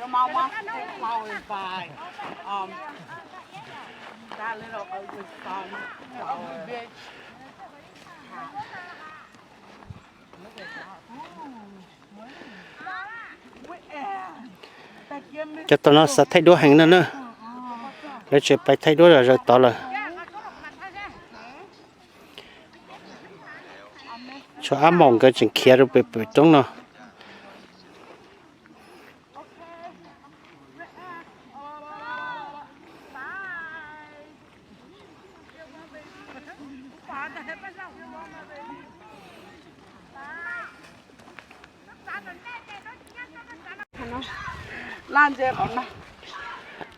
Your mama take flowers by, um, that little, uh, the sunflower. Cov tom no xav thaij duab heev no na. Lawv tseem pais thaij duab zom zaws tod lawm. Tshuav ab maum nkawd tseem khiav rau pem pem roob no.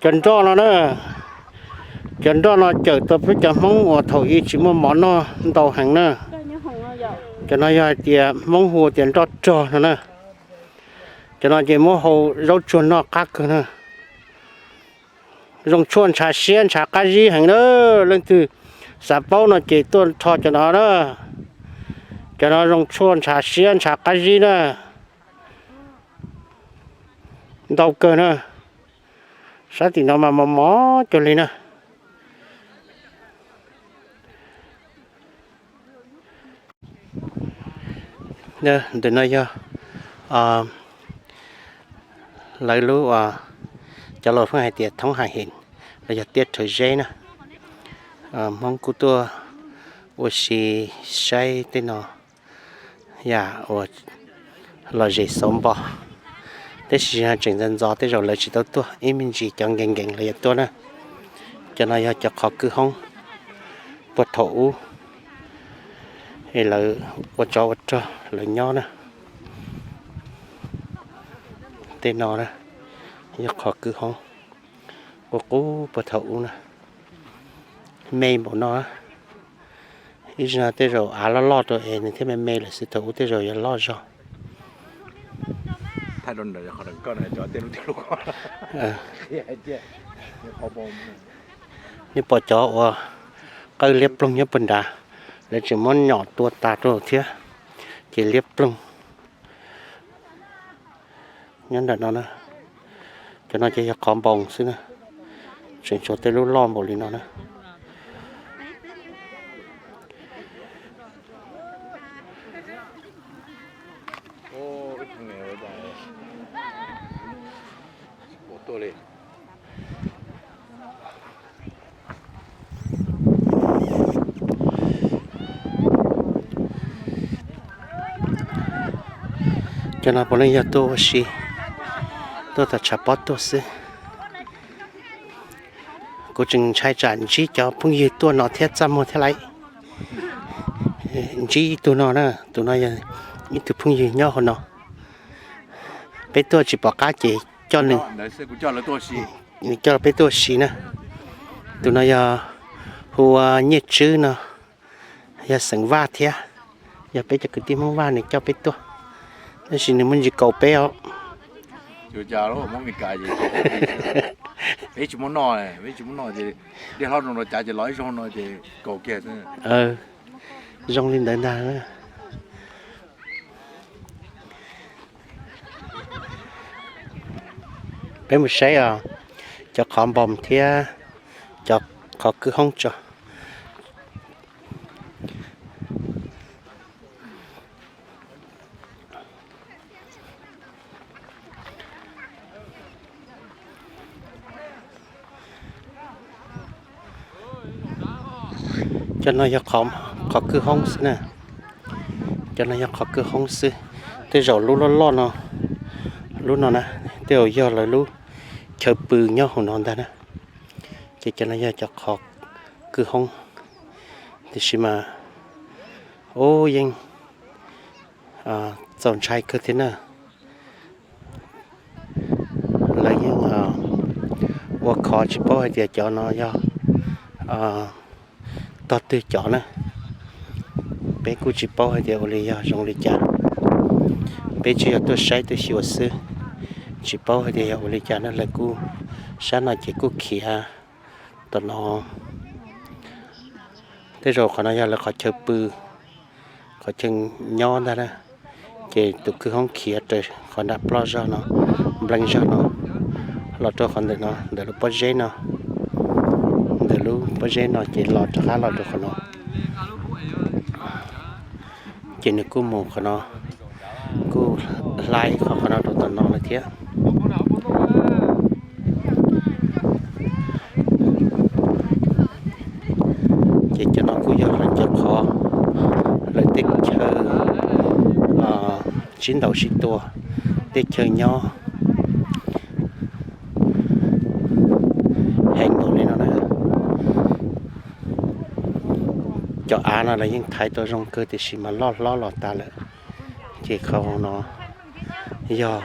Cov nroj no na, cov nroj no cawm tau peb cov Hmoob uas thaum ub tsis muaj mov noj ntau heev na. Cov no yog hais tias Hmoob hu tias nroj rog no na. Cov no ces muab hau zaub tsuag noj qab kawg na. Zoo tshuaj ntshav siab ntshav qab zib heev na. Leej twg xav paub no ces tuaj rho cov no na. Cov no zoo tshuaj ntshav siab ntshav qab zib na. Ntau kawg na. Sab tim no mas mos mos cuag li na. Ntawm no yog lawv lub, cov laus pheej hais tias thoob hais hem los yog tiaj rhawv zeb na. Hmoob kuj tuaj ua si saib tej no yam uas lom zem xauv npo. Tab sis tseem ntxov ntxov tej zaum lawv tsis tau tuaj, ib me ntsis cov nkees nkees lawv yuav tuaj na. Cov no yog cov qhov kwj hoob puag thaum ub es lawv ua tsov ua rog lawv nyob na. Tej no na yog qhov kwj hoob ua qub puag thaum ub na. Me npaum no, ib zaug tej zaum av loj loj rau es nws thiaj me me lawm xwb, thaum ub tej zaum yuav loj zog. Nej pom cov uas qawj liab ploog nyob puag nrad, lawv tseem muab nyom tua tas rau thiab, ces liab ploog nyob nram no na. Cov no ces yog qhov npoos xwb na, tseem tshuav tej lub loj npaum li no na. Cov no puav leej yog tuaj ua si, tuaj tom tshav pob tuaj xwb. Kuv tseem ntshai tsam ntsib cov phooj ywg tuaj no thiab txaj muag thiab lauj. Ntsib ib tug no na, tus no yog ib tug phooj ywg nyob hauv no. Peb tuaj tsis pom qab ces coj nws, nws coj peb tuaj ua si na. Tus no yog hu ua Nyiaj Tswb no, yog xeem Vaj thiab, yog peb cov kwv tij Hmoob Vaj nws coj peb tuaj, tab sis nws muaj ntsis kaus peb os. Zoo li ntawd ntag. Peb mus saib os, cov qhov npoos thiab cov qhov kwj hoob tso. Cov no yog qhov kwj hoob xwb na. Cov no yog qhov kwj hoob xwb. Tej zaum lub loj loj no, lub no na, tej zaum yog lawv lub chaw pw nyob hauv no ntag na. Ces cov no yog cov qhov kwj hoob, tiam sis mas ub yeej txaus ntshai kawg thiab na. Lawv yeej ua khov tsis paub hais tias cov no yog tog twg cov na. Peb kuj tsis paub hais tias ua li yog zoo li cas. Peb tsuas yog tuaj saib tuaj xyuas xwb, tsis paub hais tias yog ua li cas na. Lawv kuj, sab no ces kuj khiav tom no. Tej zaum qhov no yog lawv qhov chaw pw, qhov chaw nyob ntag na. Ces tus kwj hoob khiav raws qhov nram ploj zog no, nplees zog no. los rau qhov ntawm no, ntawm lub pob zeb no, ntawm lub pob zeb no ces los rov qab los rau qhov no. Ces nws kuj mus qhov no, kuj hla ib qho qhov no rau tom no lawm thiab. Ces cov no kuj yog lawv cov qhov, lawv teb chaws sib ntaus sib tua, teb chaws nyob heev npaum li no na. Cov av no lawv yeej thaiv tau zoo kawg tiam sis mas loj hlob los tas lawm. Ces qhov no yog,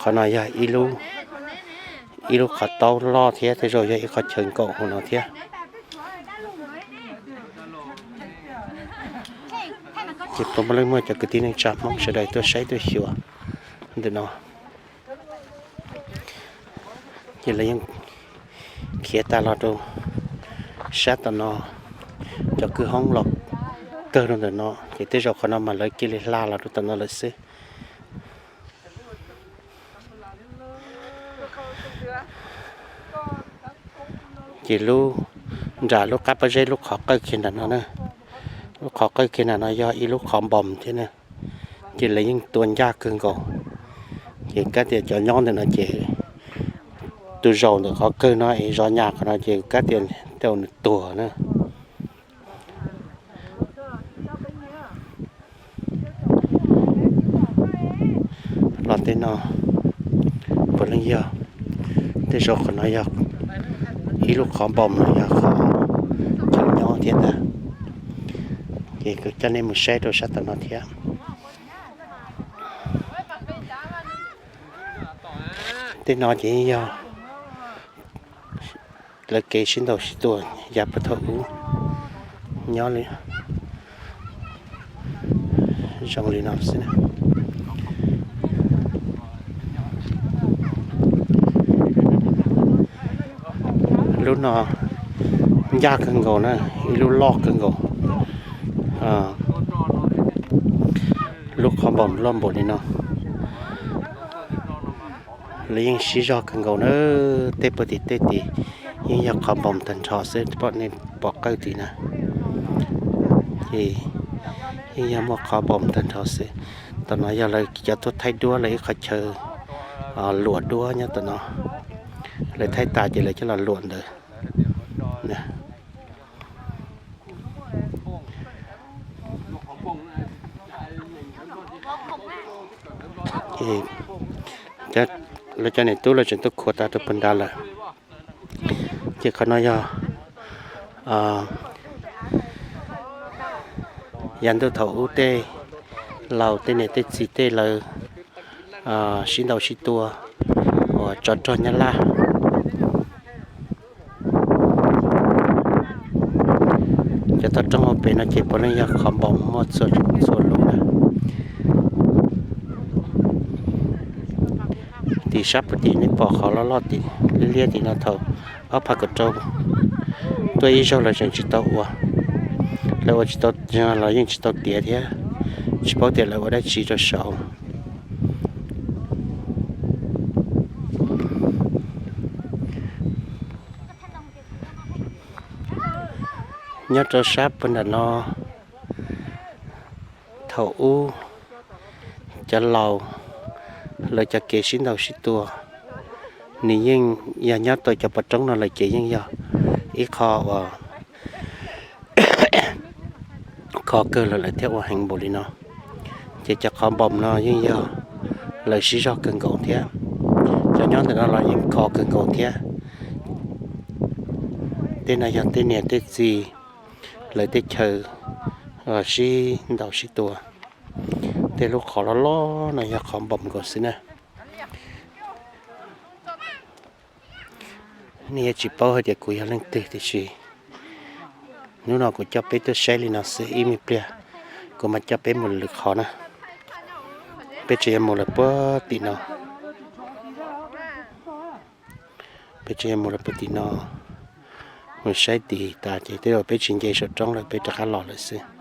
qhov no yog ib lub qhov taub loj thiab tej zaum yog ib qhov chaw nkaum hauv no thiab. Ces puav leej muaj cov kwv tij neej tsa Hmoob sawv daws tuaj saib tuaj xyuas ntawm no. Ces lawv yeej khiav tas los rau sab tom no, cov kwj hoob los kawg rau ntawm no ces tej zaum qhov no mas lawv cia li hla los rau tom no lawm xwb. Ces lub, nram lub qab pob zeb lub qhov qawj kiag nram no na, lub qhov qawj kiag nram no yog ib lub qhov npoos thiab na. Ces lawv yeej tua ncaj kawg nkaus. Ces kab tias cov nyob ntawm no ces tus zaum ntawm qhov kawg no es zov nyas qhov no ces kab tias tej zaum nws tuag na. Los tej no puav leej yog, tej zaum qhov no yog ib lub qhov npoos los yog qhov chaw nyob thiab ntag. Ces kuv coj nej mus saib rau sab tom no thiab. Tej no ces yog lawv kev sib ntaus sib tua yav puag thaum ub nyob li, zoo li no xwb. Lub no ncaj kawg nkaus na, ib lub loj kawg nkaus. Lub qhov npoos loj npaum li no, lawv yeej sib zog kawg nkaus na. Tej puag tim tej tim yeej yog qhov npoos tag nrho xwb, pom nej pom qawj tim na. Ces yeej yog muaj qhov npoos tag nrho xwb. Tom no yog lawv cov tuaj thaij duab lawv ib qhov chaw luam duab nyob tom no. Lawv thaij tas ces lawv coj los luam ntawd. Lawv cov niam tub lawv tseem tuaj khuam tas rau puag nrad lawm. Ces qhov no yog yav ntuj thaum ub tej laus tej niam tej txiv tej lawv sib ntaus sib tua uas tsov rog Nyab Laj. Cov toj roob hauv pes no ces puav leej yog qhov npoos muaj txhua lub na. Tim sab puag tim nej pom qhov loj loj tim liab liab tim no thaum ob phav kaum rau tuaj ib zaug lawv tseem tsis tau ua, lawv ua tsis tau, los yeej tsis tau tiav thiab, tsis paub tias lawv ua dab tsi rau saud. Nyob rau sab puag nram no, thaum ub cov laus lawv cov kev sib ntaus sib tua, nws yeej yog nyob tau cov pov roob no lawm ces yeej yog ib qho uas khov kawg lawm lawv thiaj ua heev npaum li no. Ces cov qhov npoos no yeej yog lawv sib zog kawg nkaus thiab, cov nyob ntawm no los yeej khov kawg nkaus thiab. Tej no yog tej niam tej txiv lawv tej chaw sib ntaus sib tua. Tej lub qhov loj loj no yog qhov npoos nkaus xwb na. Nej yuav tsis paub hais tias kuv yog leej twg tiam sis hnub no kuv coj peb tuaj saib li no xwb, ib me pliag kuv mam coj peb mus lwm qhov na. Peb tseem yuav mus lawm puag tim no. Peb tseem yuav mus lawm puag tim no, mus saib tim tas ces tej zaum peb tsis nce saum roob lawm peb rov qab los lawm xwb.